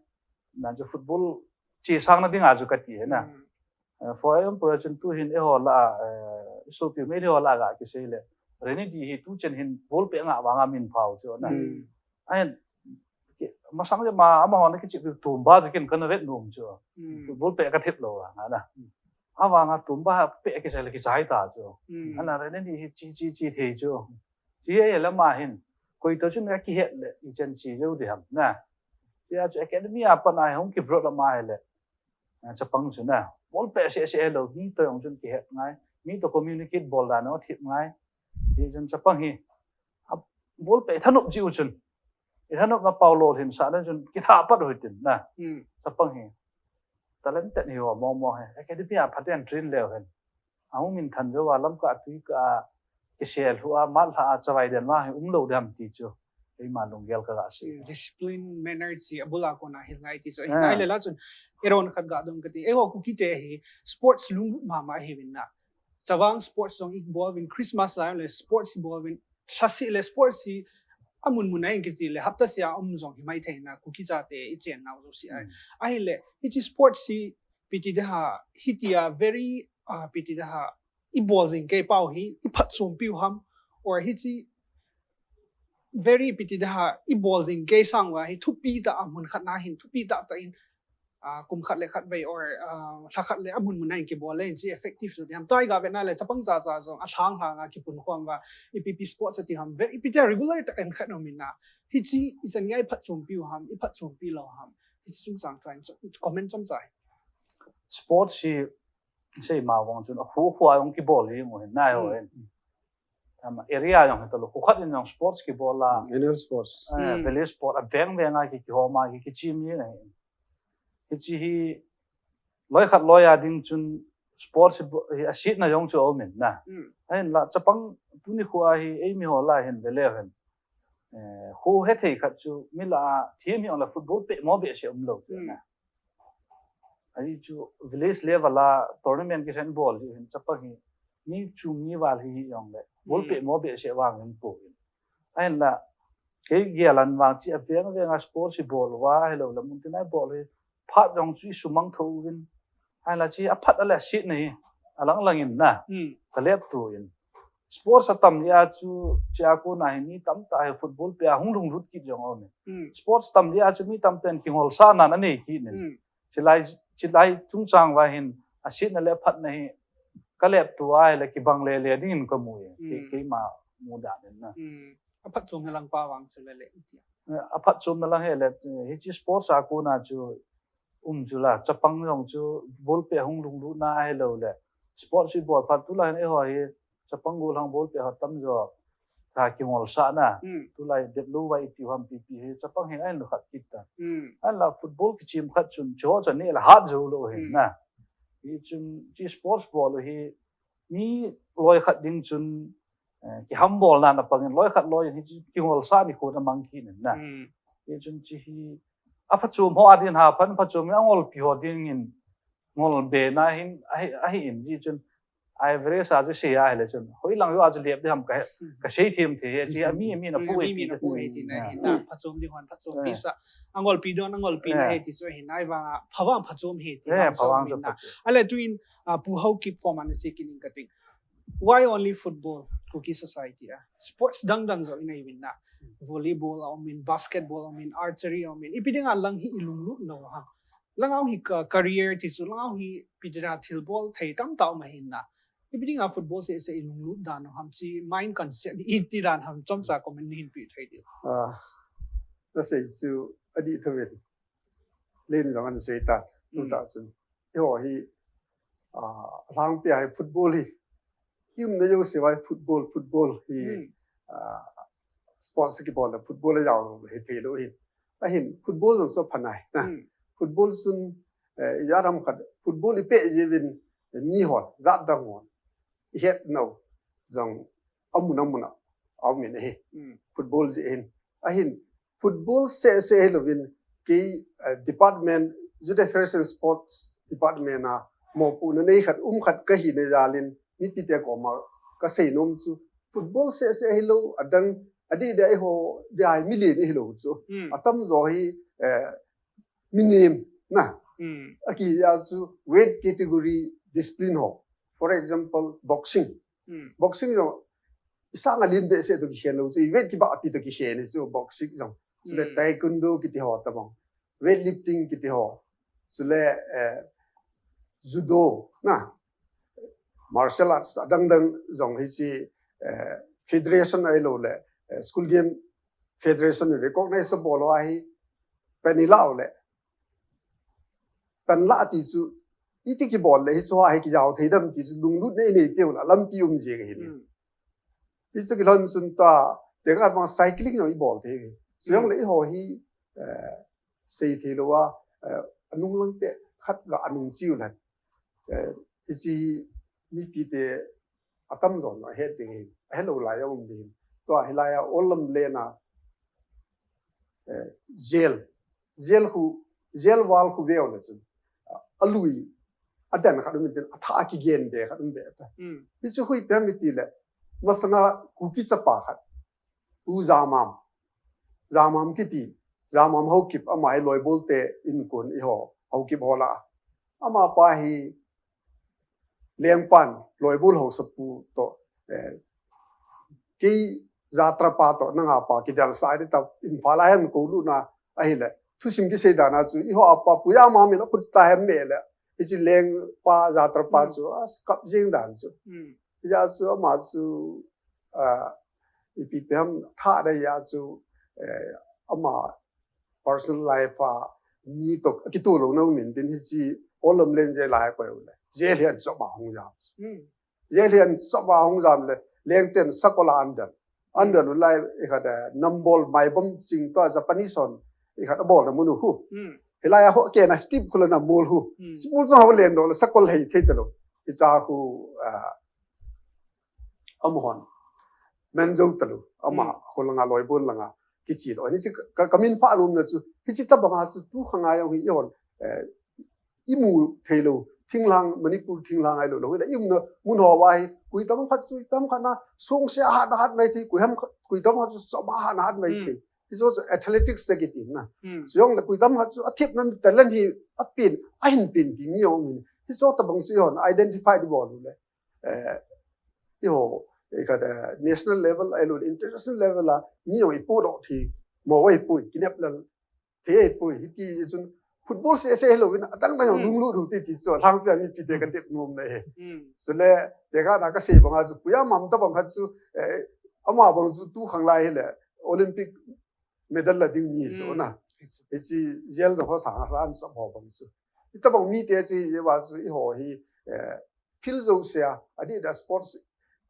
Na chu football chi sang na ding a chu ka ti na. Hmm. Eh, for example, chun tu hin eiho la, eh, sopi mei eiho la ga kisei le. Reni di hi tu chen hin ball pe nga vang a min phau chu na. Hmm. A hin, ki, masang le ma, ama ho na kichi tumba chu kin kan vet nom chu. Hmm. Ball pe ka thip lo vang a na. A vang a tumba pe kisei le kichai ta chu. Hmm. A na reni di hi chi, chi, chi thei chu. Chi he la ma hin. Koi to chun ka kihet le, i chen chi jo di ham na. Chi a chu academy a pa na hung ki brought up ma he le. Ah, chapang chu na. Ball pe se se lo, mi to jong chun kihet ngai. Mi to communicate bol dan u thip ngai. Hi chun chapang hi. A ball pe thanop ji u chun. I thanop na pau lo hin sa na chun kitha pat u tin na. Hmm. Chapang hi. Talented hi ho mo mo he. Academy a phaten train leo hen. A hung min than jo a lam ka tui ka kisel hu a, mal ha a chavai den ma hi um lo dem ti chu. Keima lunggel ka ga sei. Hmm, discipline, manner chi a bul a kon a hil ngai ti chu. Ah. Nai le la chun, eiron khat ga dong ka ti. Eiho Kuki te hi sports lunglut mama hi vin na. Chavang sports jong i bol vin, Christmas lai le sports i bol vin, lhasi le sports hi a mun mun a in kiti le, hapta sia um jong hi mai thei na, Kuki chate i chen nau jo si ai. Hmm. Ahi le, hichi sports hi piti de ha, hiti a very, ah, piti de ha, i bol jing kei pau hi, i phatchompi u ham, or hichi very piti de ha, i bol jing kei sang uva hi thupi ta a mun khat na hin, thupi ta ta in, ah, kum khat le khat vei or, ah, lha khat le a mun mun a in kibol le in chi effective so ti ham. Tua i ga ve na le chapang cha cha jong a lhang lhang a kipun khom uva, i pi pi sports a ti ham, very i pi te regular ta en khat no min na. Hichi i chan ngai phatchompi u ham, i phatchompi lo ham. Hichi chung chang try cho-, comment chom chai. Sports hi sei ma vang chun a khu khu a jong kibol hi mu hin nai ho Hmm. hin. Ama area jong hi ta lo, khu khat in jong sports kibol a. Hmm, annual sports. Eh, Hmm. village sport, a veng veng a ki, kihom a ki, kichim hi na hi. Hichi hi, Loi khat loi a ding chun sports hi bo-, hi a sietna jong chu a um in na. Hmm. Ahin la chapang tuni khu a hi ei mi ho la hin ve leu hen. Eh, khu he thei khat chu mi la a thiam hi ong la football peh mo behseh um lo chu Hmm. na. Ahi chu village level a tournament kisan bol hi hin chapang hi mi chu mi val hi hi ong le. Ball Hmm. peh mo behseh vang hin po hin. Ahin la kei gel an vang chi a veng veng a sports hi bol uva hi lo la mun tin a bol hi phat jong chu i sumang tho uvin. Ahin la chi a phat a le a sietna hi a lang lang in na. Hmm. Ka lep tu in. Sports a tam lia chu chi a kona hi mi tam ta hi football peh a hung lunglut kit jong a um in. Hmm. Sports tam lia chu mi tam ten kingol sa nan a nei kit in. Hmm. Chi lai, chi lai chungchang va hin a sietna le a phatna hi ka lep tu a hi le kibang le le ding in ka mu e. Kei, Hmm. keima mu dan in na. Hmm. A phatchomna lang pa vang chu le le iti. Eh, a phatchomna lang hi le, eh, hi chi sports a kona chu um chu la, chapang jong chu ball peh hung lunglut na a hi lo le. Sports hi bol phat tu la hin ei ho hi chapang gol hang ball peh ho tam jo. Ka kingol sa na. Hmm. Tu lai dep lo va i ti ham pi pi hi chapang hi ahin lo khat kit ta. Hmm. Ahin la football kichim khat chun chu ho chun ni la hat jo lo hin Hmm. na. Hi chun chi sports bol hi mi loi khat ding chun, eh, kihambol na na pang in loi khat loi hi chi kingol sa ni khu na mang kit in na. Hmm. Hi chun chi hi a phachom ho a din ha phan phachom a ngolpi ho ding in ngol be na hin ahi, ahi in chi chun Ai, Everest a chu sei a hile chun. Hoi lang jo a chu lep ding ham ka he, ka sei them thei he, chi a mi, mi na Hmm, pu mi, e mi ti na pu e ti na Hmm. hin na, phachom ding hon, phachom Eh. pi sa. Angolpi don, angolpi na Eh. he ti chu hin, ai vang a, phavang phachom he ti Eh, vang chu phavang min chu na. phachom. Ale tu in, ah, Pu Haokip koma na che kit ning ka ting. Why only football, Kuki society a? Sports dang dang jo i nei uvin na. Volleyball a um in, basketball a um in, archery a um in. Ipi ding a lang hi i lunglut lou ham. Lang a hi ka career ti chu lang a hi pi ti na thilbol thei tam ta um ahin na. Ipi ding a football seh seh i lunglut dan u ham chi mind concept i ti dan ham chomcha comment nei hin pe thei diu. Ah, na sei chu a di tha ven. Len jong an sei ta, tu Hmm. ta chun. Eiho hi, ah, lang pia hi football hi. I umna jouse va hi football, football hi, Hmm. ah, sports kibol le football a jao hi thei lou hi. Ahin football jong chu pha nai na. Hmm. Football chun, eh, i ram khat football i peh jeh uvin mi hon, jat dang hon. I het nau jong amun amun a, a um in ahi. Hmm. Football jeh hin. Ahin football seh seh hi louvin kei, eh, department, Youth Affairs and Sports Department a mopohna nei khat, um khat ka hina jal in, mipi te koma ka sei nom chu, football seh seh hi lou, adang, adeh deh eiho, dia hi milen hi lou chu. Hmm. Atam jo hi, eh, mi nem na. Hmm. A ki ja chu weight category discipline ho. For example, boxing. Hmm. Boxing jong, i sang a len behseh toh kikhen lou chu, i weight kibahpi toh kikhen chu, boxing jong. Chule Hmm. taekwondo kiti ho tabang. Weightlifting kiti ho. Chule, eh, judo, na. Martial arts, adang dang jong hi chi, eh, federation ahilou le, eh, school game federation in recognize abol u ahi, pan i la u le. Pan la ti chu, iti kibol le, hi chu a hi kijao thei dem ti chu, lunglutna i nei teu la, lampi um jeng ahi. Hmm. Hi chu kilhon chun ta, tekah bang cycling jong i bol thei. Chu jong Hmm. le eiho hi, eh, sei thei lou a, eh, anung lang peh khat ga anung chiu la. Eh, hichi mipi te atam jo na het ding hi, ahe lou lai a um ding. Tua hilai a Olam len a, eh, jail, jail khu, jail wall khu veu le chun, a lui, adan khat um in tin, atha kigen be khat um be ta. Hmm. Hichu hui pe mi ti le, masanga Kuki chapa khat, Pu Jamam, Jamam kiti, Jamam Haokip, ama hi Loibol te inkon eiho, Haokip ho la. Ama pa hi Lengpan, Loibol Haosapu toh, eh, kei jatra pa toh, nanga pa, kidel sa di ta, Imphal a hin kou lut na, ahile. Thusim kisei dan a chu, eiho apa, Pu Jamam in akhut ta hem me le. Hichi lengpa, jatra pa Hmm. chu, a kap jeng dan chu. Hmm. Hijeh chu, ama chu, ah, ipi pi ham tha da ya chu, eh, ama personal life a mi toh kitoh louna um in tin hichi Olam len jail a koi u le. Jail hi an chop a hung jam. Hmm. Jail hi an chop a hung jam le. Leng ten sakol a an del. An del u lai i khat, eh, Nambol Maibom ching toh Japanese hon i khat abol na mun u khu. Hmm. Hilai a ho kena step khula na mol hu. Hmm. Small jong ho len do la sakol hei thei talou. Hicha khu, ah, amahon. Menzo talou. Ama, hmm, khulanga loibon langa kichi lo. Hichi ka, ka min pha lum na chu. Hichi tabanga chu tu khanga jong hi hon. Eh, imu thei lou. Thinglhang, Manipur thinglhang ahilou lou. Hila imna mun ho va hi. Koi tam khat chu, tam khat na. Song se hat na hat mai thei. Koi ham khat, koi tam khat chu, chom hat na hat mai, hmm, thei. Hichu chu athletics te kiti na. Hmm. Chujongle koi tam khat chu athepna talent hi apen, ahin pen ti mi jong hin. Hichu tabang chu hon identify di bol le. Eh, eiho, eh, khat, eh, national level, ahilou le international level a, mi jong ipodoh thei, mo va ipui, kinep lel thei ipui, hiti chun football seh seh hilou in, adang dang jong, hmm, lunglut u ti ti chu, lhangpi a mipi te ka tep nom na e. Hmm. Chule, tekah na ka sei banga chu, Pu Yamam tabang khat chu, eh, ama bang chu tu khang lai hile, Olympic medal la ding mi chu, hmm, na. Hichi jail jong ho sang, sang sap ho bang chu. Hitabang mite chu, eiva chu, eiho hi, eh, field jouse a, adeh a sports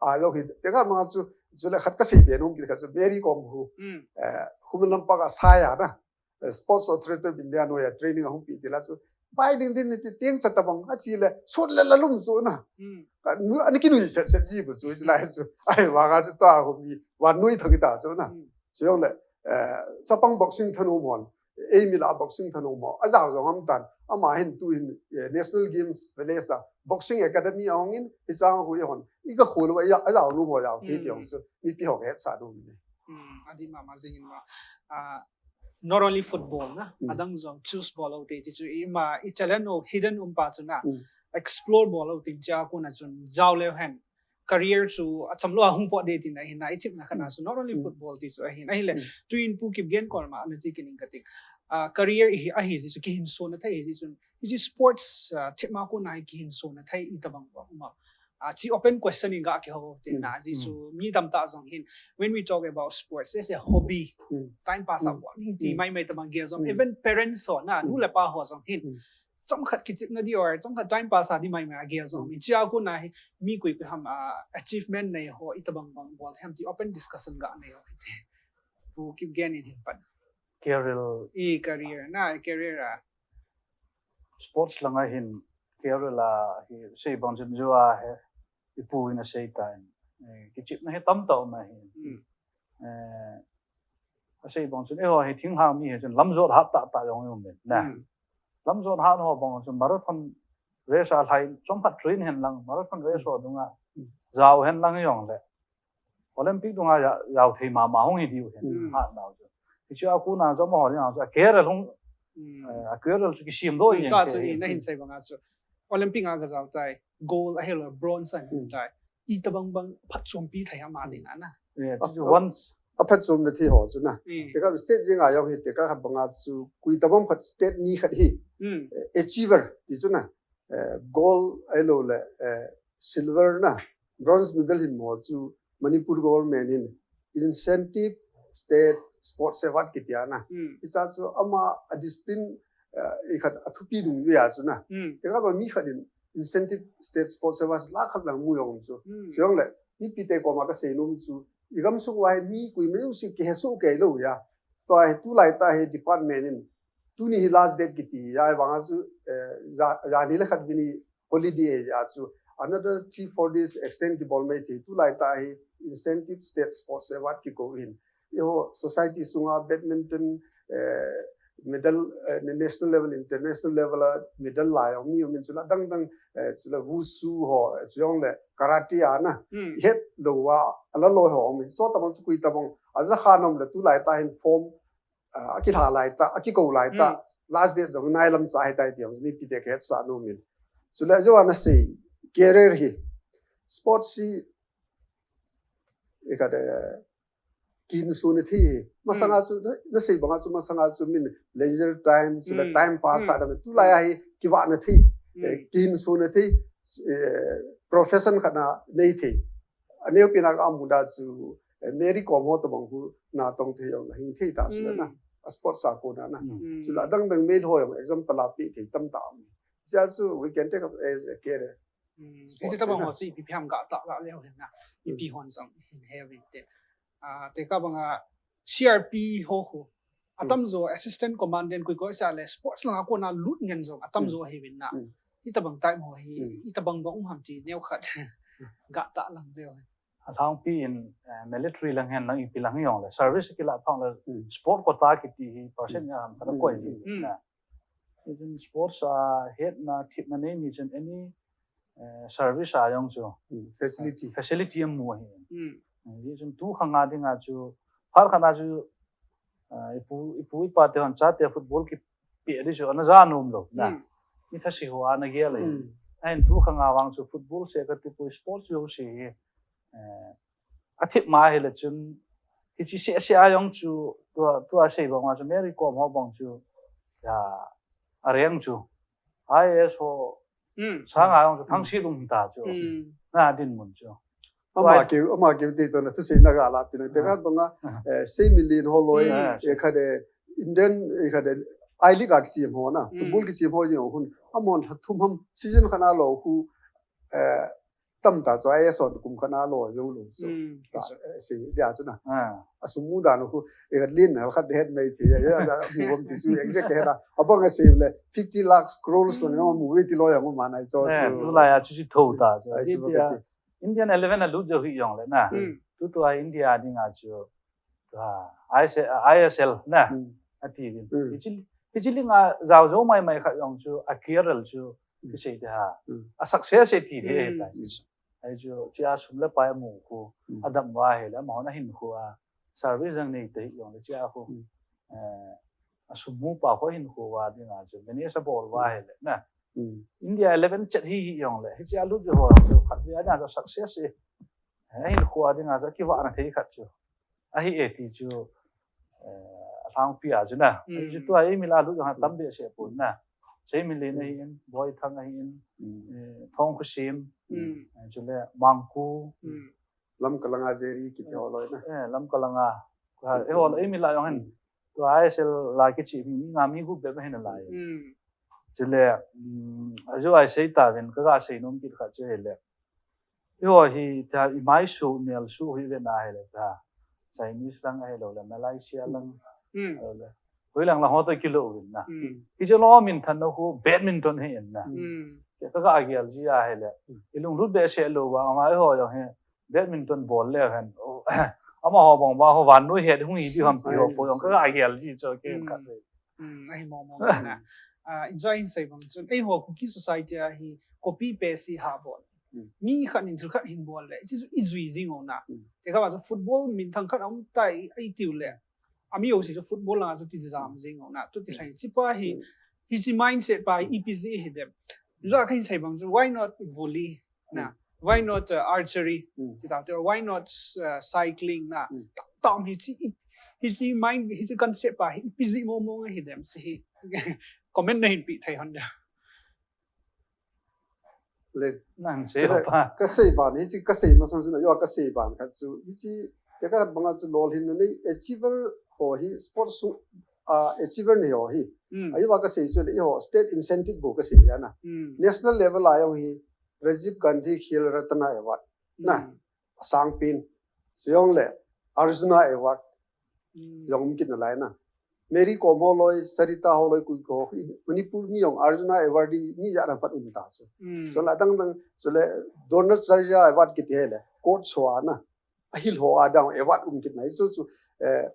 a jong hi, tekah ma chu, chule khat ka sei be nom kit khat chu, Mary Kom khu, hmm, eh, Khuman Lampak a Sai a na, eh, Sports Authority of India noi a training ahung pe ti la chu, pai ding ding ti teng cha tabang, achi le, sut le la lum chu na. Hmm. Ka nu, ani kinui set set ji bu chu, hichi lai chu, ahivanga chu ta khu mi, vannoi thang ta chu na. Hmm. Chujongle, eh, chapang boxing thanom hon, eimi la boxing thanom ho, ajao jong um tan, ama hin tu hin, eh, National Games Village a, boxing academy ahung in, hicha khu hon, i ka khol va, ajao nom ho jao thei ti jong chu, mipi ho ka hetsah nom e. Hmm, adih mama jing in ma. Ah, not only football na, hmm, adang jong choose bol u te, ti chu ima, i talent u, hidden um pa chu na, hmm, explore bol u tin cha khu na chun, jao leu hen. Career chu acham lou a hung pot de tin ahin na, i thepna khat na, hmm, chu not only, hmm, football ti chu ahin. Ahile, hmm, tuin Pu Kipgen koma na chi kit ning kati. Ah, career hi, ahi ji chu kihinsona thei hi ji chun. Hichi sports, ah, thepna khu na hi kihinsona thei itabang bang um a. Ah, chi open question in ga kihou tin na, hmm, ji chu, hmm, mi tamtah jong hin. When we talk about sports, it's a hobby. Hmm. Time pass, hmm, a bol ding ti, hmm, mai mai tabang gel jong. Hmm. Even parents ho na, hmm, nu le pa ho jong hin. Hmm. Chomkhat kichepna di or, chomkhat time pass a di mai mai a gel jong. Hmm. Hichia khu na hi, mi koi koi ham, ah, achievement nei ho, itabang bang bol them ti open discussion ga nei ho. Pu Kipgen in hin pan. Career. I career na, career a. Sports langa hin career la hi sei bang chun jua he, ipu in asei tan. Eh, kichepna hi tamtah um ahi. Hmm. Eh, asei bang chun, eiho hi thinglhang mi hi chun lamjot hat tah tah jong um in, na. Hmm. Lamjot hat ho bang chun marathon race a lhai chomkhat train hen lang, marathon race, hmm, ho dunga, hmm, jao hen lang jongle. Olympic dunga ja-, jao thei mama hung hi diu hen, hmm, hat nau chu. Hichia khu na jong amaho ding a chu, a career hung, hmm, eh, a career chu kisem doh, hmm, jeng ta te chu hi. I na hin sei banga chu. Olympic a ka jao tai, gold ahilou le bronze ahin, hmm, tai. Itabang bang phatchompi thei ama, hmm, ding a na. Yeah, a, chu a, once. Aphatchomna thei ho chu na. Hmm. Tekah state jeng a jong hi, tekah khat banga chu, koi tabang khat state mi khat hi. Hmm. Eh, achiever, ti chu na. Eh, gold ahilou le, eh, silver na, bronze medal hin mo chu Manipur government hin incentive state sports award kiti a na. Hmm. Hicha chu ama a discipline, eh, ikhat athupi dung vea chu na. Hmm. Tekah ba mi khat in incentive state sports award lakh khat lang mu jong chu. Hmm. Chujongle, mipi te koma ka sei nom chu, i gamsung uva hi mi koima jouse kihe soh kei lou a. Tua hi tulai tah hi department in, tuni hi last date kiti, ahivanga chu, eh, ja, jani le khat vini holiday a chu, another three, four days extend kibol mai thei, tulai tah hi incentive state sports award kikou hin. Eiho society sunga badminton, eh, medal, eh, national level, international level a medal lai jong mi um in, chule adang dang, eh, chule wushu ho, eh, chujongle karate a na, hmm, het lou a, ala loi ho um in. Chutabang chu koi tabang, aja kha nom le tulai tah hin form, ah, akilha lai tah, akikou lai tah, hmm, last date jong nailam cha hitai ti jong mipi te ka hetsah nom in. Chule jou a na sei, career hi, sports hi, ikhat, eh, kihinsona thei hi. Masanga, hmm, chu, na, na sei banga chu masanga chu min leisure time, chule, hmm, time pass, hmm, a dam. Tulai a hi kivahna thei, hmm, eh, kihinsona thei, eh, profession khat na nei thei. Aneopen a ka mu da chu, eh, Mary Kom ho tabang khu natong thei jong hing thei ta chu na. Hmm. A sports a kona na. Hmm. Chule adang dang male ho jong example a pe thei tamtah um. Hichea chu we can take up as a career. Hmm. Sports hiche tabang na. Ho chu ipi ham ga tah la leu hen na. Hmm. Ipi hon jong hin he uvin te. Ah, tekah banga C R P ho khu. atam jo assistant commandant koi koi sa le sports langa kona lut ngen jong atam jo ahi vin na. Itabang type ho hi, itabang bang um ham ti neo khat. Ga ta lang veu. Alhangpi in, eh, military lang hen lang ipi lang jong le service kila phang le sport quota kiti hi percent ya ham khat akoi hi na. Hijin sports a hetna thepna nei mi chun any, eh, service a jong chu facility amu ahi. Hijin tu khanga dinga chu phal khana chu, ah, ipu ipu ipa te hon chate football kipe di chu ana ja nom lou na. Mi thase ho ana gel ahi. Ahin tu khanga vang chu football se kati poi, sports jouse hi, eh, athip ma hile chun, hiche se se a jong chu, tua, tua sei bang ma chu, Mary Kom ho bang chu, ya, areng chu, I A S ho, sanga jong chu, thangsi lung ta chu, na dinmun chu. Ama keu, ama keu te to na thusei na ga la pi na, te khat banga, eh, Seimilin holoi, eh, khat de, Indian, eh, khat de, I League a kisem ho na, football kisem ho jeng hun, amahon lha thum ham, season khat a lou khu, eh, tamtah chu I A S hon kum khat a lou jong lou chu. Ta, eh, sei dia chu na. Asum mu dan khu, eh, lin na khat het mai thei, ya, ya, mu bom ti chu exact het a. Abang a sei le fifty lakhs, crores lang mu ve ti lou jong ma nai chu. Eh, chu. Tulai a chu si tho ta chu. Ai, chu India, Indian eleven a lut jo hi jong le na. Tu tu a India dinga chu. Ah, I S L, I S L na. Ati din. Hichi, hichi linga jao jo mai mai khat jong chu a K R L chu kisei te ha. A success e ti de ta. Ai chu chia sum le pai mu khu. Adam va he le ma na hin khu a. Service jang nei te jong le chia khu. Eh, asum mu pa khu hin khu va dinga chu. Many a bol va he le na. India eleven chet hi hi jong le. Hichi a lut jo ho chu khat ve a na success e. Ahin khu a dinga chu kivahna thei khat chu. Ahi e ti chu, eh, alhangpi a chu na. Ahi chu tua eimi la lut jong ha tam behseh pon na. Seimilin ahin, Boithang ahin, eh, Thongkhusim, eh, chule Mangku. Lamka langa Jerry kiti holoi na. Eh, Lamka langa. Eiho la eimi la jong hin. Tua I S L la kichi mi nga mi gup bep ahin lai. Chule, um, ajo ai sei ta ven ka ga sei nom kit khat chu hile. Eiho hi ta i mai su, mial su hi ve na hile ta. Chinese lang ahilou le, Malaysia lang. Ahilou le. Hoilang lang ho to kilou vin na. Hiche lou min than na khu badminton hi in na. Ka ga gel ji ahile. I lunglut behseh lou va, ama eiho jong hi badminton bol le hen. Amaho bang ba ho vannoi het hung hi di ham ti ho po jong ka ga gel ji chu ke khat le. Ahi mo mo na. Ah, enjoy in sei bang chun. Eiho Kuki society a hi copy paste hi ha bol. Mi khat in thil khat hin bol le. Hichu i jui jing u na. Te kha ba chu football minthang khat um tai ai tiu le. Ami jouse chu football langa chu ti jam jing u na. Tu ti lai. Hichi pa hi, hichi mindset pa hi ipi ji hi dem. Ja kha in sei bang chu, why not volley? Na, why not, uh, archery? Ti ta, why not, uh, cycling? Na, tam, tam hichi, hichi mind, hichi concept pa, hi ipi ji mo mo hi dem, si hi. Comment na hin pi thei hon da. Le. Nang sei pa. Ka sei ban, hichi ka sei masang chu na, jo ka sei ban khat chu. Hichi, ya ka banga chu lolhin na nei, achiever ho hi, sports su, ah, achiever nei ho hi. Ahi va ka sei chu le, eiho, state incentive bo ka sei ya na. National level a jong hi, Rajiv Gandhi Khel Ratna Award. Na, asang pen. Siyong le, Arjuna Award. Jong um kit na lai na. Mary Kom holoi, Sarita holoi, kui ko, Manipur mi jong Arjuna Award ni ja na pat um ta chu. So la dang dang, so le, Dronacharya Award kiti he le, coach ho a na. Ahil ho a dang award um kit na. So chu, eh,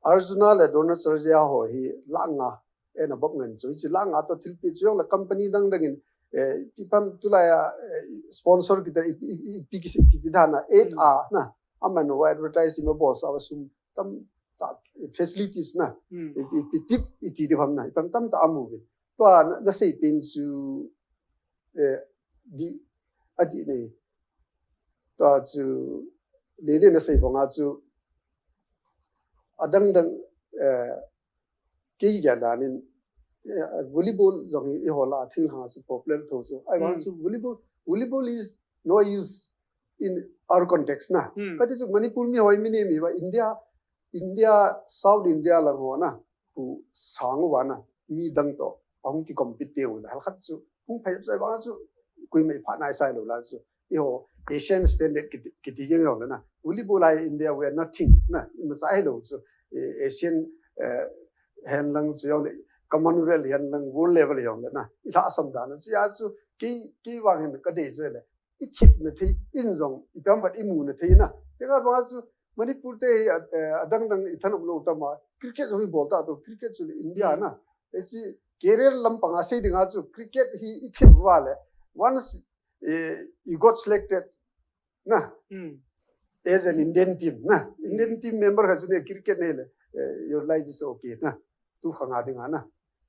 Arjuna le Dronacharya ho hi, la nga, eh, na bok ngen chu, hichi la nga to thilpi chu jong le company dang dang in, eh, ipi ham tulai a, eh, sponsor kita, i, i, i, ipi kisi, kiti dan a, eight a, na, aman ho advertise ima bol sa va sum tam ta, facilities na, i, i, ipi tip, iti di ham na, ipi ham tam ta amu ve. Tua na, na sei pen chu, eh, di, adi nei. Tua chu, le le na sei banga chu, adang dang, eh, Kei gel dan in, eh, volleyball jong hi eiho la thil ha chu popular tho chu. Ahivang chu volleyball, volleyball is no use in our context na. Kati chu Manipur mi hoi mi ni mi va India, India, South India lang ho na, pu sang va na, mi dang to, ahung ki compete u na, hal khat chu, hung phai chu, ahivang chu, kui mai pha nai sai lo la chu. Eiho Asian standard kiti, kiti jeng jong le na. Volleyball a India we are nothing na. Ima sa hi lo chu, eh, Asian, eh, Henlang chu jong le, Commonwealth henlang world level jong le na. I lhahsam dan chu, hijeh chu, kei, kei vang hin ka dei chu le. I thepna thei, in jong, i pam vat i muna thei na. Hijeh vang chu, Manipur te hi, a, eh, adang dang i thanop lou tam a, cricket jong i bol ta to, cricket chu le India Hmm. na. Hiche career lampang a sei ding a chu, cricket hi i thep uva le. Once, eh, you got selected, na. Hmm. As an Indian team, na. Indian Hmm. team member khat chu ne cricket ne le, eh, your life is okay, na. Tu khang a ding a, na.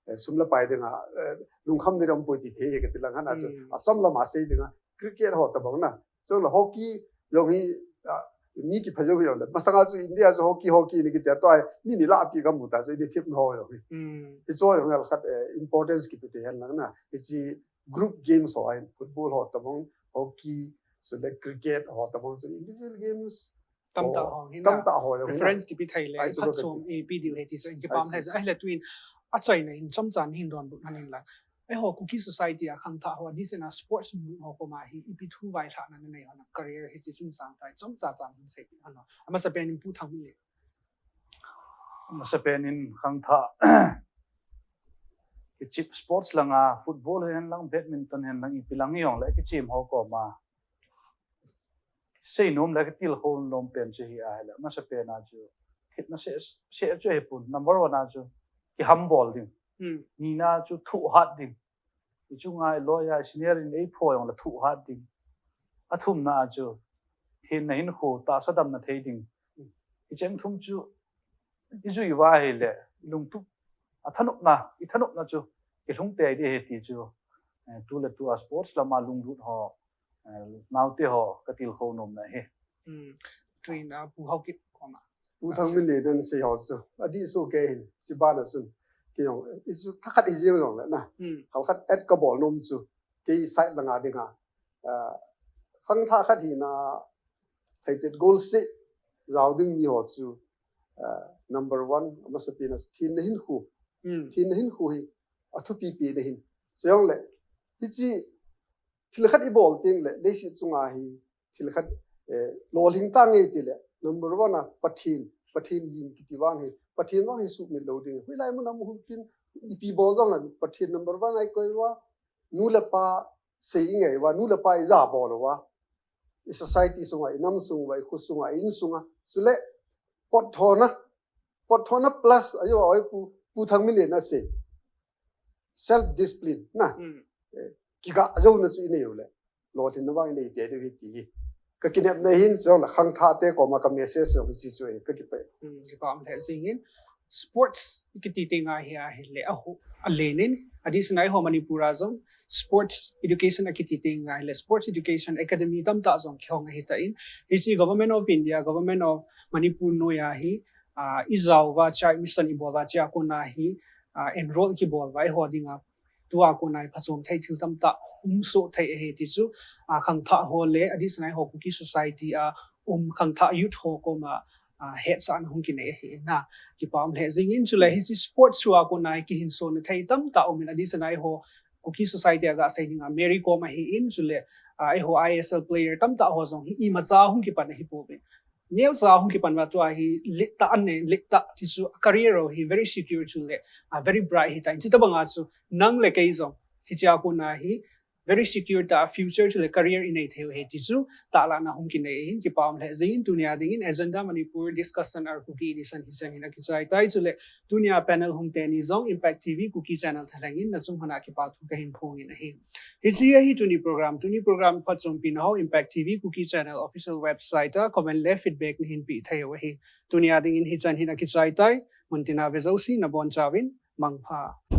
Eh, sum le pai ding a, eh, lungkham ding a um poi ti thei hi ka ti lang a na chu. Hmm. Achom lam a sei ding a, cricket ho tabang na. Chule hockey jong hi, ah, mi kipha jou jong le. Masang a chu India chu hockey, hockey ni kiti a, tua mi ni lah pi ka mu ta chu, i thepna ho jong hi. Hmm. Hichu jong hi khat, eh, importance kipe thei hen lang na. Hiche group games ho ahin, football ho tabang, hockey, chule cricket ho tabang, chule individual games Tamtah ho, ho, hi na. Tamtah ho jong hi na. Preference kipe thei le, Ai, chu phat ka chom ti. Ipi diu hi ti chu in kipah Ai, chu. Ahile tuin, achaina in chomcha hin donbut hon in lang. Eiho Kuki society a khangthah ho, adeh seh a sports ho koma hi, ipi thu vailhahna nanei hon a career hiche chungchang a chomcha chan hin seipeh hon. Amasapen in Pu Thangminlen. Amasapen in khangthah. Kichep sports lang a, football hen lang, badminton hen lang, ipi lang jong le, kichem ho koma. Seinom le kitilkhou nom pen chu hi ahile, amasapen a chu, thepna seh, seh chu hipon, number one a chu, kihambol ding. Hmm. Nina chu, thohhat ding. I chunga i loi a, i senior in eipho jong le thohhat ding. Athumna a chu, hinna hinkho, tahsa damna thei ding. Hicheng thum chu, i jui uva ahile, i lungtup, athanopna, i thanopna chu, kilhung tei ding ahi ti chu, eh, tu le tu a sports lam a lunglut ho, eh, naote ho, ka tilkhou nomna ahi. Hmm. Tuin a Pu Haokip koma. Pu Thangminlen in asei ho chu. Adih soh kei hin, hiche ban a chun. Kei jong, hichu thakhat hi jeng jong le na. Hmm. Khat khat add ka bol nom chu. Kei side lang a ding a. Ah, khangthah khat hina, theitet goal seh, jao ding mi ho chu. Ah, number one, amasapen a chu, thenna hinkho. Hmm. Thenna hinkho hi, athupi pen ahin. Chujong le, hiche, thil khat i bol teng le, leiset chunga hi, thil khat, eh, lolhing tange ti le, number one a, Pathen, Pathen lim kiti vang hi, Pathen vang hi sumil lou ding. Hoilai mun a um hon tin, ipi bol jong le, Pathen number one a i koi uva, nu le pa sei i ngai uva, nu le pa i ja bol uva. I society sunga, i nam sung uva, i kho sunga, i in sunga. Chule, potthona, potthona plus, ajo, ajo Pu, Pu Thangminlen in asei. Self discipline, na. Hmm. Eh, kiga jouna chu i nei u le. Lolhinna vang i nei tei diu ahi ti hi. Ka kinepna hin, chule khangthah te koma ka message jong hiche chu ahi, ka kipah. Hmm, kipah um lheh jeng in. Sports kiti teng ahi, ahile, aho, alen in, adeh seh a eiho Manipur a jong, sports education akiti teng ahile, sports education academy tamtah jong kihong ahitan, hiche Government of India, Government of Manipur noi a hi, ah, i jao uva, chea admission i bol uva, chea kona hi, ah, enroll kibol uva, eiho dinga, tua kona hi phachom thei thil tamtah um soh thei ahi ti chu, ah, khangthah ho le, adeh seh a eiho Kuki society a um khangthah youth ho koma, ah, hetsahna hung kinei ahi na. Kipah um lheh jeng in chule hiche sports thua kona hi kihinso na thei tamtah um in adeh seh a eiho Kuki society a ga sei ding a Mary Kom ahin chule, ah, eiho I S L player tamtah ho jong hi imacha hung kipan ahi pouvin. Neocha hung kipan uva tua hi lit tah an ne, lit tah ti chu career ho hi very secure chule, ah, very bright ahitan. Chuti banga chu nang le kei jong hichea kona hi very secure tah a future chule career i nei thei u ahi ti chu, tahlahna hung kinei ahin kipah um lheh jeng in tunia dingin Agenda Manipur Discussion Our Kuki Edition hichan hin akichai tai chule tunia panel hung teni jong Impact T V Kuki Channel thalheng in nachung hon a kipa thu kahin phong in ahi. Hiche ahi tuni program, tuni program phatchompi na ho Impact T V Kuki Channel official website a comment le feedback nahin pe thei u ahi. Tunia dingin hichan hin akichai tai, muntina ve jouse nabonchauvin mangpha.